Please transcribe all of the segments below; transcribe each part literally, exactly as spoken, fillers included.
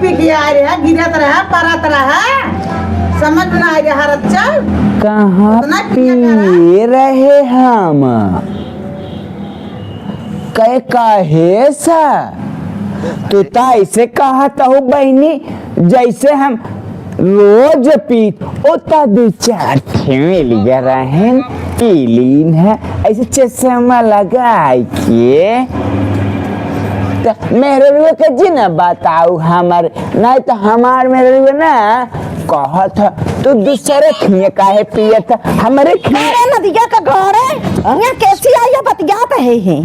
पी के आए रहे, गिरत रहे, परत रहे, समझ में ना आए रहे, हरत चल। कहाँ उतना पिए पिए रहे? रहे हम? कहे, काहे सा? तू त ऐसे कहत हो बहिनी, जैसे हम रोज पीत, ओ त दू चार ठे मिल गया रहन, पी लीन है, ऐसे चश्मा लगाए के। त मेहररुआ के जिन बताऊ हमर, नहीं त हमार मेहररुआ ना कहत ह, "तू दूसरे खिए काहे पियत ह? हमरे खिए।" अरे नदिया का घर है, हाँ? यहाँ कैसी आई है, बतियात है, है?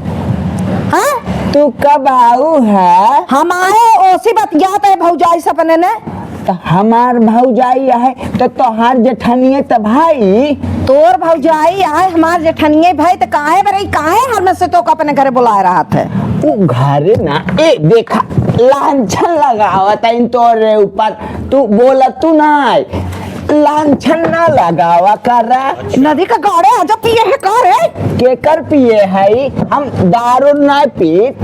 हाँ? तू कब आऊ है? हम आए, ओसी बतियात है भौजाई से अपने ने। त हमार भौजाई है, त तोहार जेठनिए त भाई। तोर भौजाई है, हमार जेठनिए भाई, त काहे बरई, काहे हर में से तो अपने घरे बुलाए रहत है? उ घरे ना, ए देखा, लांछन लगावत है इन तोरे ऊपर। तू बोला तू ना, लांछन ना लगावा करा। नदी का गाड़े आजो पिए है का रे? केकर पिए है? हम दारू ना पीत।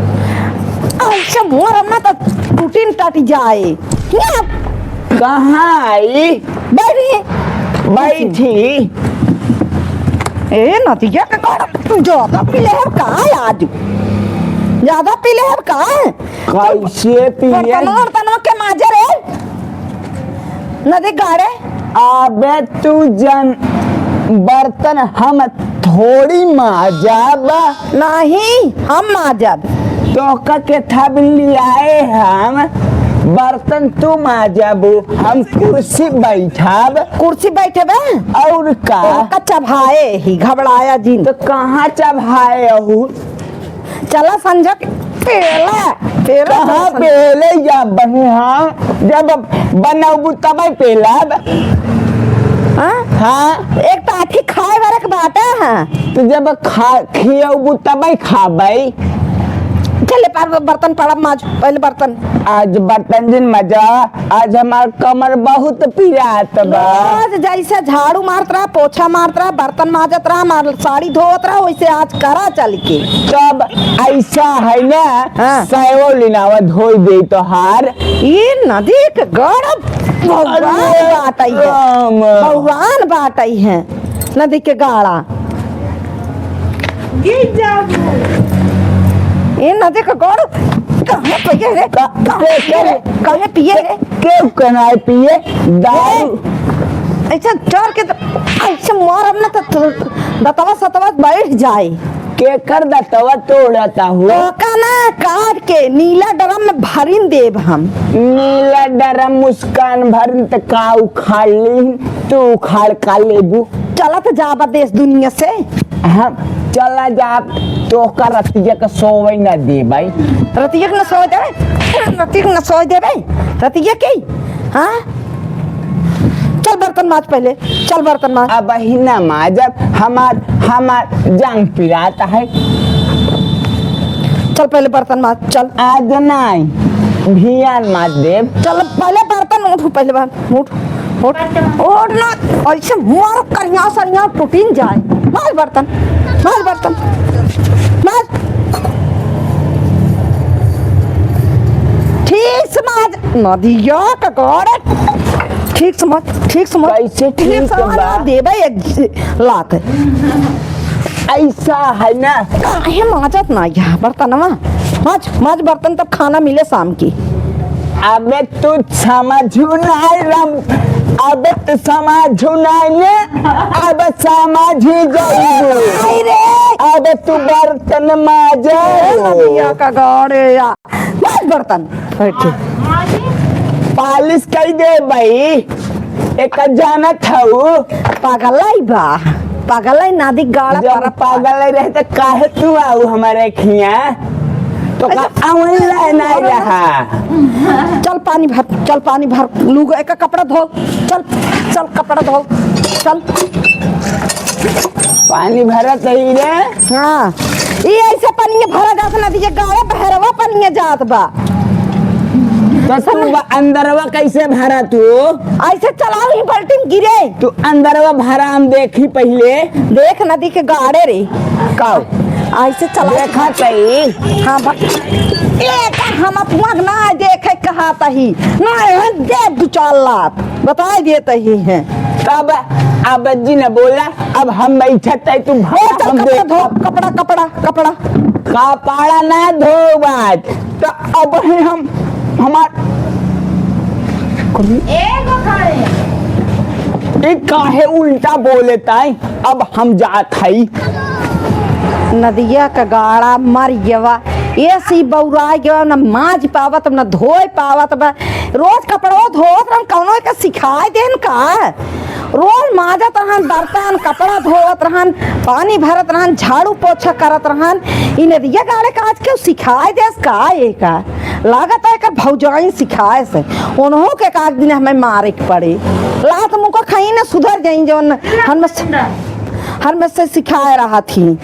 ऐसे मोर ना तो टूटिन टट जाए। या। कहाँ आई? बैठी। बैठी। ए नदिया का गाड़े ज्यादा पी ले है का आज? ज्यादा पी ले है का? कैसे पिए? बर्तनवा, बर्तनवा के माजे रे। नदी गाड़े। अबे तू जन बर्तन हम थोड़ी माजब। नहीं, हम माजब। तोहका के थब लियाए हम, बर्तन तू माजबू, हम कुर्सी बैठब। कुर्सी बैठबे? और का? तोहका चभाए ही, घबराया जिन। तो कहाँ चभाए अहू? चला संझा के पेला, पेला कहाँ चला संझा। पेले जाबही हम? जब बनौबू तबै पेलब। हाँ? हाँ। एक तो आठी खाए वाला के बाटा है। तो जब खा-, खियौबू तबै खाबै। चले पार बर्तन पड़ब माज, पहले बर्तन। आज बर्तन जिन मजा आज हमार कमर बहुत पिरात बा। रोज जैसे झाड़ू मारत रहा, पोछा मारत रहा, बर्तन माजत रहा, हमार साड़ी धोवत रहा, वैसे आज करा चल के। तब ऐसा है ना, हाँ। सैवो लिनावा धोई दे तोहार। ये नदी के गौरव भगवान अरे बाटई है। राम। भगवान बाटई है। नदी के गाड़ा। गिर जाबू। ए नदी के गोड़ कहाँ पिए रे? का-, कहाँ के-, पिए रे? के-, कहाँ पिए रे? केहू के नाई पिए दारू। ए, ऐसा डर के तो, ऐसे मारब ना तो, तो दतवा सतवा बैठ जाए। केकर दतवा तोड़त हू? तोका ना काट के नीला ड्रम में भरिन देब हम। नीला ड्रम मुस्कान भरिन त का उखाड़ लीन? तू उखाड़ का लेबू? चलत जाबा देश दुनिया से। हम चला जाब, तोहका रतिया के सोवे न देबै। रतिया के न सोवे देबै? रतिया के न सोवे देबै? रतिया के? हाँ? चल बर्तन माज पहले, चल बर्तन माज। अबही न माजब, हमार, हमार जांग पिरात है। चल पहले बर्तन माज, चल। आज नाई, भियान माज देब। चल पहले बर्तन उठ, पहले बर्तन उठ। उठ, उठ ना, ऐसे मार करिया सरिया टूटिन जाए। माज बर्तन, माज बर्तन, माज। ठीक से माज, नदिया के गोड़े। ठीक से माज, ठीक से माज। कैसे ठीक ठीक से माज बा? ना देबे एक लात। ऐसा है ना। काहे माजत ना यहाँ बर्तनवा? माज, माज बर्तन तब खाना मिले शाम की। अबे तू समझू नाई राम, अबे तू समझू नाई ने, अब समझी जाइबू। आई रे। अबे तू बर्तन माजे। ए नदिया का गाड़े या। माज बर्तन। बैठ के। पालिश कई देबै। एक जानत हऊ। पागल आई बा। पागल आई नादी गाड़ा जब पर पागल आई रहे त काहे तू आऊ हमारे खिया? तो का अच्छा। आवन ला नहीं रहा। चल पानी भर, चल पानी भर, लूग एक कपड़ा धो, चल, चल कपड़ा धो, चल। पानी भरत ही रे। हाँ, ई ऐसे पानी भरा जात ना दीजिए, गाड़ा बहरवा पानी जात बा। तो तू बा-, अंदरवा कैसे भरा तू? ऐसे चलाओ ही बाल्टी में गिरे। तू अंदरवा भरा हम देखी पहिले। देख नदी के गाड़े रे। काऊ? ऐसे चला। देखा तई। हाँ, बा-, ए, का हम अपना ना देखे कहा तही। ना, यहाँ दे दू चार लात। बताई देत ही हैं। तब अब जी न बोला, अब हम बैठत है, तू ए, भाग, चल, हम कपड़ा देख। धो, कपड़ा, कपड़ा, कपड़ा। कपड़ा ना धोबत, तो अब है हम, हमार ए, काहे उल्टा बोले ताई? अब हम जात हई। नदिया का गाड़ा मर गवा, एसी बौराय गवा, न माज पावत, न धोए पावत बा। रोज कपड़ो धोत रहन, कौनो एके सिखाए देन का? रोज माजत रहन, बर्तन, कपड़ा धोवत रहन, पानी भरत रहन, झाड़ू पोछा करत रहन। ई नदिया गाड़े का आज केहू सिखाए देस का एका? लागत है एकर भौजाइन सिखाए से। उन्हों के एक आध दिन हमें मारे के पड़े। लात मुका खाई न सुधर जाई जौन हमें, हमें से सिखाए रहा थी।